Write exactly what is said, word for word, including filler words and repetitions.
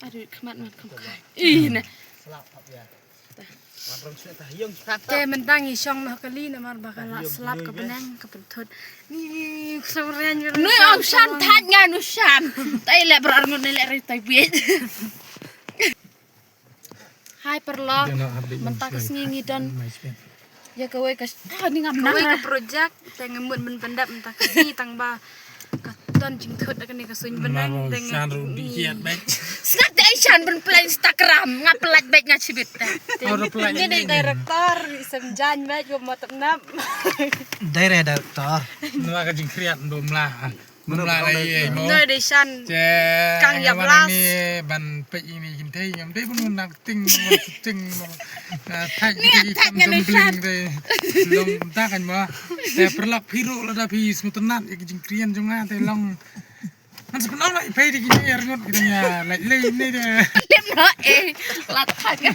Aduh, khmat man kham khai. Ih, na. Slap hap ya. Wan rong sne ta hiong sne ta. Te mynta ngi shong noh kali namar ba ka la slap ka bneng ka pynthut. Ni, ni, sawren. Nui ong shan thaj nga nu shan. Tai le brar ngun ne le re tai biet. Hai paralok. Mynta ka sngi ngi don. Ya kawei ka, ah, ni ngam nang. Kawei ka project te ngi mut ban pyndep mynta ka sngi tang ba ka ton jingthut da kane ka suiñ bneng. Te ngi shan ru di hiat bek. Snap te ai shan ban plan Instagram nga pelat bek nga chibit te. Ora pelat ni dei director, i sem jan bek go motep nap. Dei re director. Nwa ka jingkhriat ndo mla. Mla la ye mo. Noi dei shan. Kang ya blas. Ni ban pek ini jinte ngam dei ban nak ting ting mo. Thaj ni thaj nga dei shan. Long ta kan mo. Te paralok phi ruh lada phi sngewtynnat ïa ka jingkrian jong nga te long. Man sa pynlong la i pei de ki ïa rngut ki dang ïa lait lei ne de. Lim no eh. Lat thaj.